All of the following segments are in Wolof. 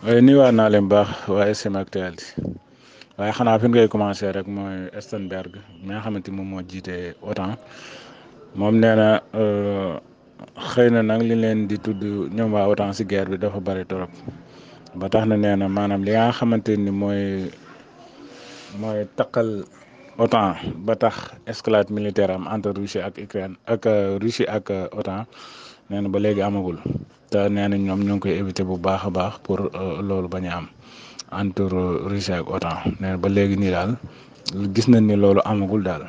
waaye nuyuwaat naa leen bu baax waa SM Actualité waaye xanaa fi ngay commencé rek mooy Stoltenberg mi nga xamante moom moo jiite OTAN moom nee na xëy na nag li leen di tudd ñoom waa OTAN si guerre bi dafa bari torop ba tax na nee na maanaam li nga xamante ni mooy taqal OTAN ba tax escalade militaire am entre Russie ak Ukraine ak Russie ak OTAN nee na ba léegi amagul te nee na ñoom ñoo ngi koy éviter bu baax a baax pour loolu bañ a am entre Russie ak OTAN nee na ba léegi nii daal gis nañ ni loolu amagul daal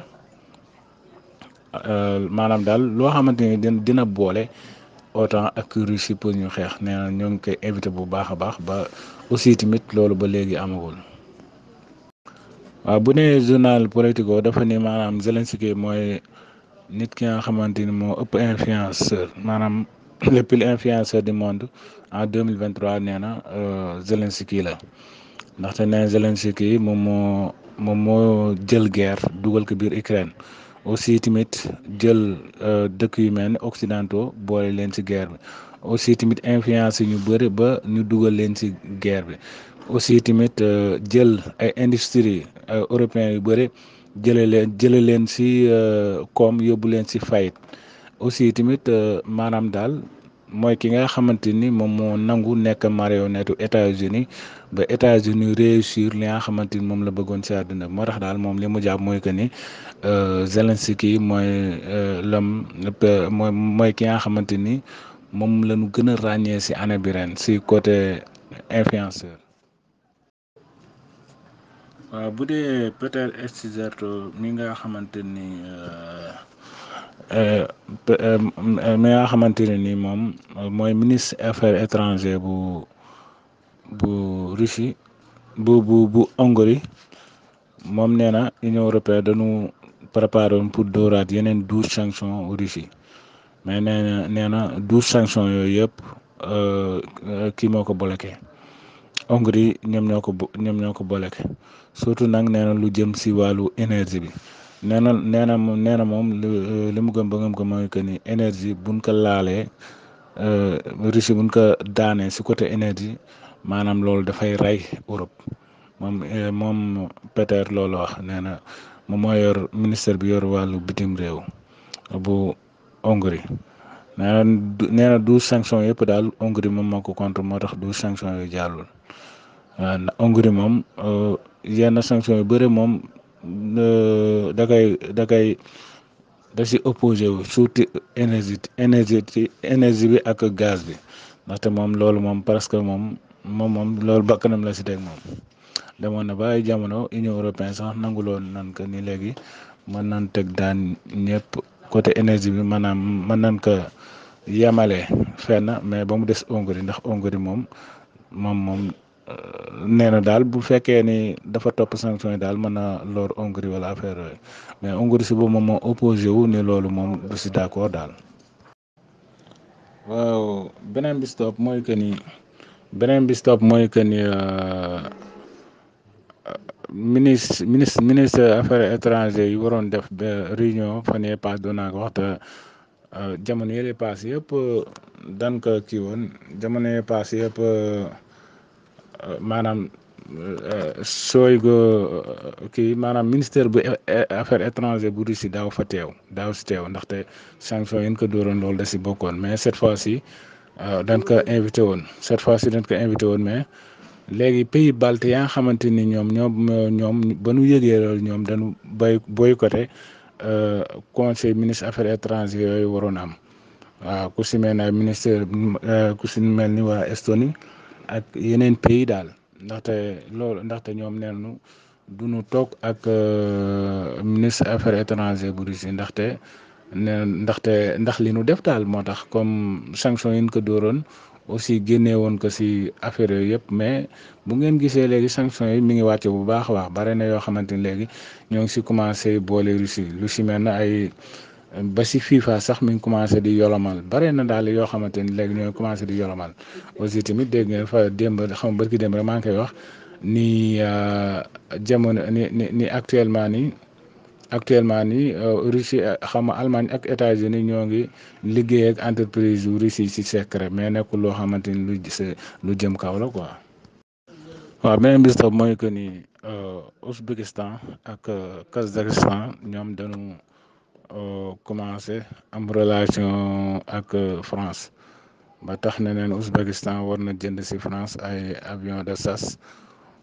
maanaam daal loo xamante ni dina boole OTAN ak Russie pour ñu xeex nee na ñoo ngi koy éviter bu baax a baax ba aussi tamit loolu ba léegi amagul. waaw bu nee journal Politico dafa ni maanaam Zelensky mooy nit ki nga xamante ni moo ëpp influenceur maanaam le plus influenceur du monde en 2023 nee na Zelensky la ndaxte nee Zelensky moom moo jël guerre dugal ko biir Ukraine aussi tamit jël dëkk yu mel ni occidentaux boole leen ci guerre bi aussi tamit influence ñu bëri ba ñu dugal leen ci guerre bi aussi tamit jël ay industrie européens yu bëri jële leen ci koom yóbbu leen ci fayit aussi tamit maanaam daal mooy ki nga xamante ni moom moo nangu nekk marionnette États-Unis ba États-Unis réussir li nga xamante ni moom la bëggoon ci àdduna moo tax daal moom li mu jàpp mooy que ni Zelensky mooy mooy ki nga xamante ni moom la ñu gën a ràññee ci année bi ren ci côté influenceur. waaw bu dee Peter Stzerto mi nga xamante ni mi nga xamante ne ni moom mooy ministre affaires étrangères bu Russie bu Hongrie moom nee na Union européenne dañu préparé woon pour dóoraat yeneen 12 sanctions Russie mais nee na 12 sanctions yooyu yëpp kii moo ko bloqué. Hongrie ñoom ñoo ko bloqué surtout nag nee na lu jëm si wàllu énergie bi nee na moom li mu gëm ba ngëm ko mooy que ni énergie buñ ko laalee Russie buñ ko daanee si côté énergie maanaam loolu dafay rey Europe moom Peter loolu wax nee na moom moo yor ministère bi yor wàllu bitim réew bu Hongrie nee na 12 sanctions yëpp daal Hongrie moom moo ko contre moo tax 12 sanctions yooyu jàllul. waaw Hongrie moom yenn sanction yu bëri moom da si opposé wu surtout énergie bi ak gaz bi ndaxte moom loolu moom presque moom loolu bakkanam la si teg moom demoon na ba ay jamono Union européenne sax nanguloon nan ko ni léegi mën nañ teg daan ñëpp côté énergie bi maanaam mën nañ ko yemale fenn mais ba mu des Hongrie ndax Hongrie moom nee na daal bu fekkee ni dafa topp sanction yi daal mën na lor Hongrie wala affaire yooyu mais Hongrie si boobu moom moo opposé wu ni loolu moom du si d'accord daal. waaw beneen bi stop mooy que ni ministre affaires étrangères yi waroon def réunion fan yii paase doon naa ko wax te jamono yële paase yëpp dan ko kii woon jamono yële paase yëpp. maanaam Shoigu kii maanaam ministère bu affaires étrangères bu Russie daaw si teew ndaxte sanction yi ñu ko dóoroon loolu da si bokkoon mais cette fois ci dañ ko invité woon mais léegi pays baltes yaa nga xamante ni ñoom ba nu yëgee loolu ñoom dañu boycotté conseil ministre affaires étrangères yooyu waroon am waaw ku si mel ne ministère ku si mel ni waa Estonie ak yeneen pays daal ndaxte ñoom neenu duñu toog ak ministre affaires étrangères bu Russie ndax li nu def daal moo tax comme sanction yi ñu ko dóoroon aussi génnee woon ko si affaire yooyu yëpp mais bu ngeen gisee léegi sanction yi mi ngi wàcce bu baax a baax bare na yoo xamante ni léegi ñoo ngi si commencé boole Russie lu si mel na ay ba si FIFA sax mi ngi commencé di yolomal bare na daal yoo xamante ni léegi ñooy commencé di yolomal aussi tamit dégg nga fa démb xam barki démb rek maa ngi koy wax ni jamono ni actuellement nii Russie xam nga Allemagne ak États-Unis ñoo ngi liggéey ak entreprise yu Russie si secret mais nekkul loo xamante ni lu jëm kaw la quoi. waaw beneen bis topp mooy que ni Ouzbékistan ak Kazakhstan ñoom dañu commencé am relation ak France ba tax na neen Ouzbékistan war na jënd si France ay avion de chasse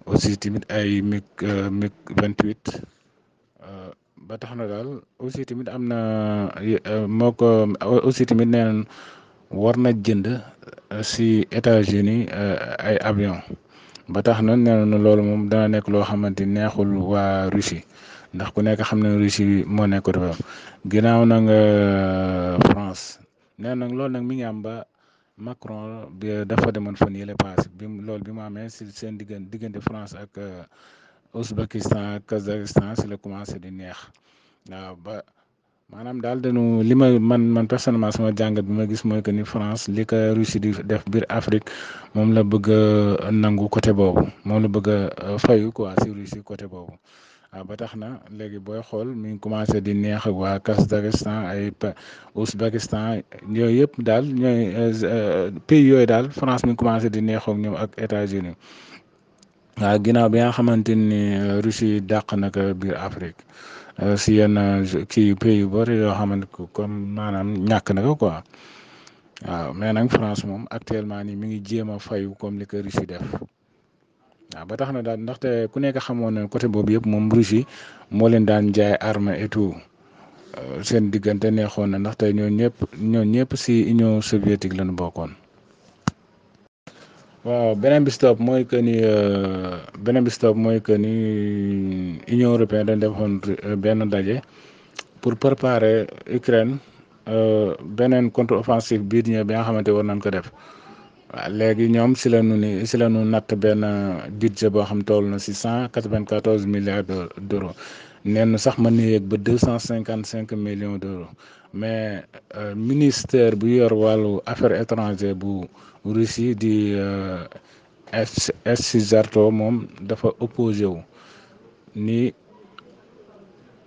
aussi tamit ay MiG 28 ba tax na daal aussi tamit am na moo ko aussi tamit neen war na jënd si États-Unis ay avion ba tax na nee na loolu moom dana nekk loo xamante ni neexul waa Russie ndax ku nekk xam ne Russie moo nekk ko dafa ginnaaw na nga France nee nag loolu nag mi ngi am ba Macron bi dafa demoon fan yële paase loolu bi mu amee si seen diggante France ak Ouzbékistan ak Kazakhstan si la commencé di neex waaw ba maanaam daal dañu li ma man personnellement sama jàngat bi ma gis mooy que ni France li ko Russie di def biir Afrique moom la bëgg a nangu côté boobu moom la bëgg a fayu quoi si Russie côté boobu waaw ba tax na léegi booy xool mi ngi commencé di neex ak waa Kazakhstan ay Ouzbékistan yooyu yëpp daal ñooy pays yooyu daal France mi ngi commencé di neexoo ak ñoom ak États-Unis waaw ginnaaw bi nga xamante ni Russie dàq na ko biir Afrique. si yenn kii pays yu bëri yoo xamante ko comme maanaam ñàkk na ko quoi waaw mais nag France moom actuellement nii mi ngi jéem a fayu comme li ko Russie def waaw ba tax na daal ndaxte ku nekk xamoon na côté boobu yëpp moom Russie moo leen daan jaay arme et tout seen diggante neexoon na ndaxte ñoo ñëpp si Union soviétique lañu bokkoon. waaw beneen bi si topp mooy que ni Union européenne dañ defoon benn daje pour préparer Ukraine beneen contre-offensive bii di ñëw bi nga xamante war nañ ko def waaw léegi ñoom si la ñu natt benn budget boo xam toll na si 194 milliards d'euros neen sax mën na yéeg ba 255 millions d'euros mais ministère bu yor wàllu affaires étrangères bu Russie di Zarto moom dafa opposé wu ni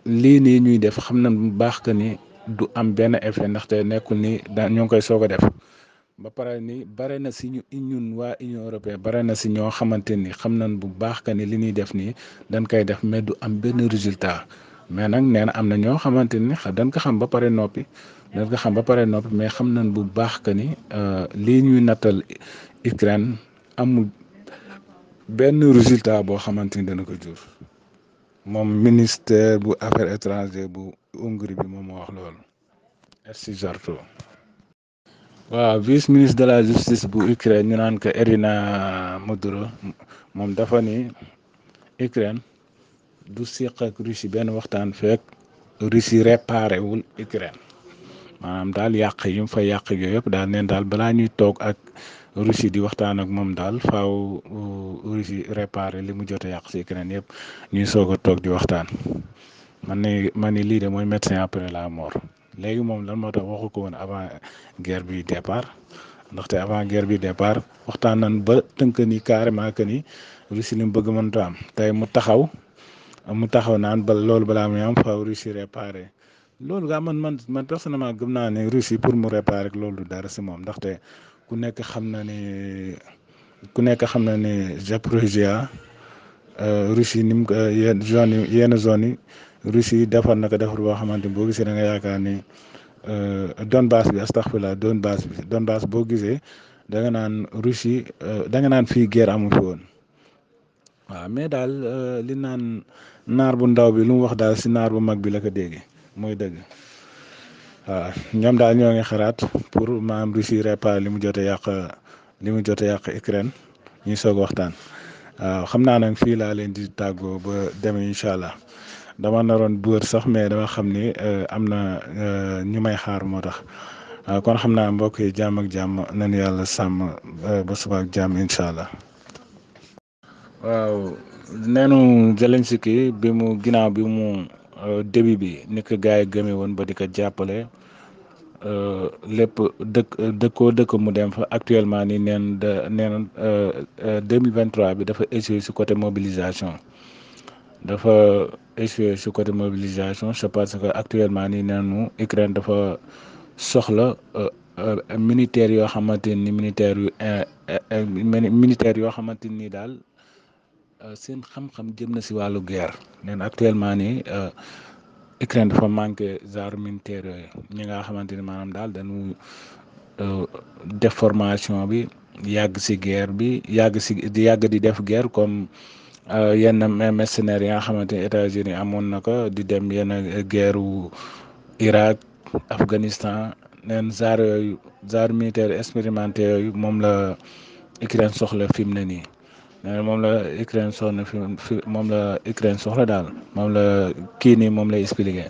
lii nii ñuy def xam nañ bu baax que ni du am benn effet ndaxte nekkul ni ñoo ngi koy soog a def ba pare ni bare na si ñun waa Union européenne bare na si ñoo xamante ni xam nañ bu baax que ni li ñuy def nii dañ koy def mais du am benn résultat mais nag nee na am na ñoo xamante ni dañ ko xam ba pare noppi mais xam nañ bu baax que ni lii ñuy nattal Ukraine amul benn résultat boo xamante ni dana ko jur moom ministère bu affaires étrangères bu Hongrie bi moom moo wax loolu merci Zarto. waaw vice ministre de la justice bu Ukraine ñu naan ko Irina Moduro moom dafa ni Ukraine du seq ak Russie benn waxtaan fekk Russie réparé wul Ukraine maanaam daal yàq yi mu fa yàq yooyu yëpp daal neen daal balaa ñuy toog ak Russie di waxtaan ak moom daal faaw Russie réparé li mu jot a yàq si Ukraine yëpp ñuy soog a toog di waxtaan man ni lii de mooy médecin après la mort. léegi moom lan moo tax waxu ko woon avant guerre bi départ ndaxte avant guerre bi départ waxtaan nañ ba tënk ni carrément que ni Russie li mu bëgg mënta am tey mu taxaw naan ba loolu balaa muy am faaw Russie réparé loolu gaa man personnellement gëm naa ne Russie pour mu réparé loolu du dara si moom ndaxte ku nekk xam na ne Zaporijia Russie ni mu ko yenn zone yi Russie defar na ko defar boo xamante ni boo gisee da nga yaakaar ni Donbass bi astaghfirullah Donbass boo gisee da nga naan Russie da nga naan fii guerre amu fi woon waaw mais daal li naan naar bu ndaw bi lu mu wax daal si naar bu mag bi la ko déggee mooy dëgg waaw ñoom daal ñoo ngi xalaat pour maam Russie réparer li mu jot a yàq Ukraine ñuy soog waxtaan waaw xam naa nag fii laa leen di tàggoo ba demee incha allah. dama naroon buur sax mais dama xam ni am na ñu may xaar moo tax kon xam naa mbokk yi jàmm ak jàmm nañu yàlla sàmm ba suba ak jàmm incha allah. waaw neenu Zelensky bi mu ginnaaw bi mu début bi ni ko gars yi gëmee woon ba di ko jàppale lépp dëkk mu dem fa actuellement ni neen 2023 bi dafa échoué si côté mobilisation. dafa échoué si côté mobilisation c'est parce que actuellement nii neenu Ukraine dafa soxla militaires yoo xamante ni militaires yoo xamante ni daal seen xam-xam jëm na si wàllu guerre nee na actuellement nii Ukraine dafa manqué genre militaire yooyu ñi nga xamante ni maanaam daal dañu def formation bi yàgg si guerre bi yàgg di def guerre comme yenn mercenaires yi nga xamante ni États-Unis amoon na ko di dem yenn guerre wu Irak Afghanistan neen genre militaire expérimenté yooyu moom la Ukraine soxla fi mu ne nii nee na moom la Ukraine soxla moom la Ukraine soxla daal moom la kii nii moom lay expliqué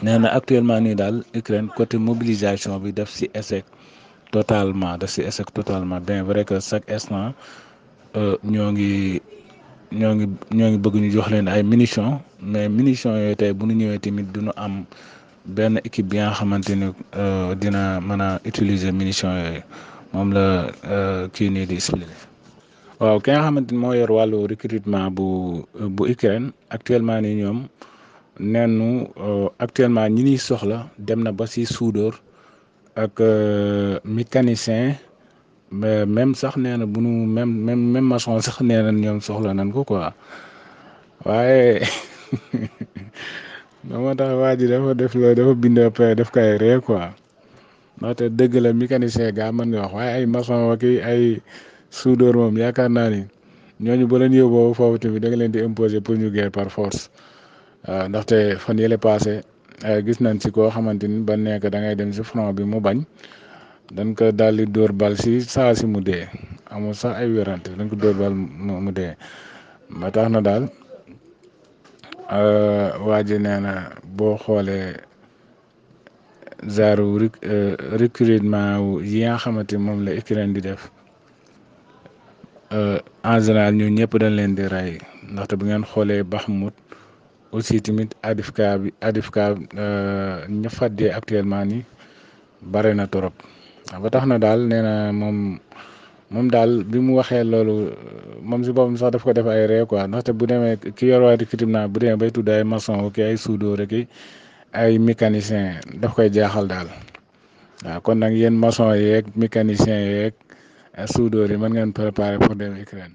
nee na actuellement nii daal Ukraine côté mobilisation bi def si échec totalement bien vrai que chaque instant ñoo ngi bëgg ñu jox leen ay munitions mais munitions yooyu tey bu ñu ñëwee tamit du ñu am benn équipe bi nga xamante ni dina mën a utiliser munitions yooyu moom la kii nii di expliqué. waaw ki nga xamante ni moo yor wàllu recrutement bu Ukraine actuellement nii ñoom neenu actuellement ñi ñuy soxla dem na ba si soudeur ak mécanicien mais même sax nee na bu nu même maçon sax nee na ñoom soxla nañ ko quoi waaye moo tax waa ji dafa bind après def kay ree quoi ndaxte dëgg la mécanicien gaa mën nga wax waaye ay maçon ak ay soudeur moom yaakaar naa ni ñooñu ba leen yóbboo foofu tamit da nga leen di imposer pour ñu guerre par force waaw ndaxte fan yële passé gis nañ si koo xamante ni ba nekk da ngay dem si front bi mu bañ dañ ko daal di dóor bal si saa si mu dee amul sax ay wérante dañ ko dóor bal mu dee ba tax na daal waa ji nee na boo xoolee genre recrutement yi nga xamante ni moom la Ukraine di def en général ñun ñëpp dañ leen di rey ndaxte bu ngeen xoolee Bakhmout aussi tamit Adifka ña fa dee actuellement ni bare na torop ba tax na daal nee na moom daal bi mu waxee loolu moom si boppam sax daf ko def ay ree quoi ndaxte bu demee ki yor waa recrutement bu demee bay tudd ay maçon ki ay soudeur ki ay mécanicien daf koy jaaxal daal waaw kon nag yéen maçon yeeg mécanicien yeeg soudeur yi mën ngeen préparer pour dem Ukraine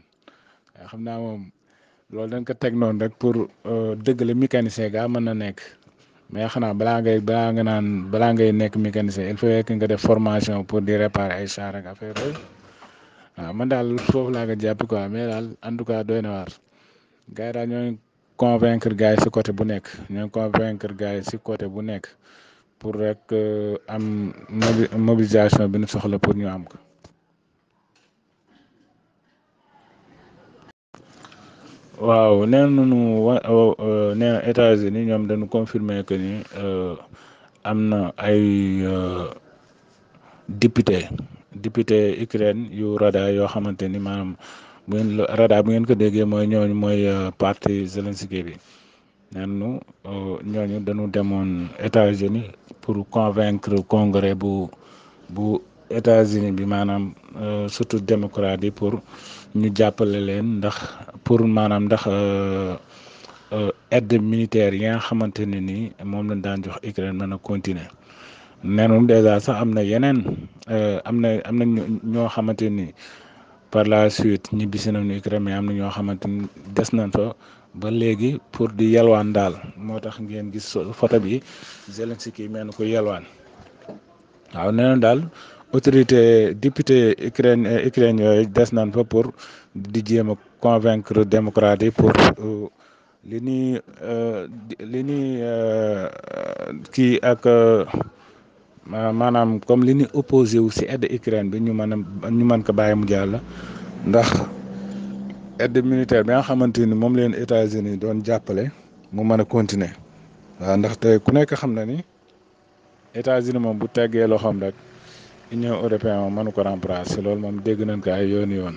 waaw xam naa moom loolu dañ ko teg noonu rek pour dëgg la mécanicien gaa mën na nekk mais xanaa balaa ngay nekk mécanicien il faut que nga def formation pour di réparer ay char ak affaire yooyu waaw man daal foofu laa ko jàpp quoi mais daal en tout cas doy na waar gars yi daal ñooy convaincre gars yi si côté bu nekk pour rek am mobilisation bi ñu soxla pour ñu am ko. waaw nee nañu nee na États-Unis ñoom dañu confirmer que ni am na ay député Ukraine yu Rada yoo xamante ni maanaam Rada bu ngeen ko déggee mooy ñooñu mooy parti Zelensky bi nee nañu ñooñu dañu demoon États-Unis pour convaincre congrès bu États-Unis bi maanaam surtout démocrate yi pour ñu jàppale leen ndax aide militaire yi nga xamante ne ni moom lañ daan jox Ukraine mën a continuer neenum dèjà sax am na yeneen am na ñoo xamante ni par la suite ñibbisi nañu Ukraine mais am na ñoo xamante ni des nañ fa ba léegi pour di yalwaan daal moo tax ngeen gis photo bi Zelensky mel na ko yalwaan waaw nee na daal autorité député Ukraine yooyu des nañ fa pour di jéem a convaincre démocrate yi pour li ñuy kii ak maanaam comme li ñuy opposé wu si aide Ukraine bi ñu mën ko bàyyi mu jàll ndax aide militaire bi nga xamante ni moom leen États-Unis doon jàppale mu mën a continuer waaw ndaxte ku nekk xam na ni États-Unis moom bu teggee loxoom rek Union européenne moom mënu ko remplacer loolu moom dégg nañ ko ay yoon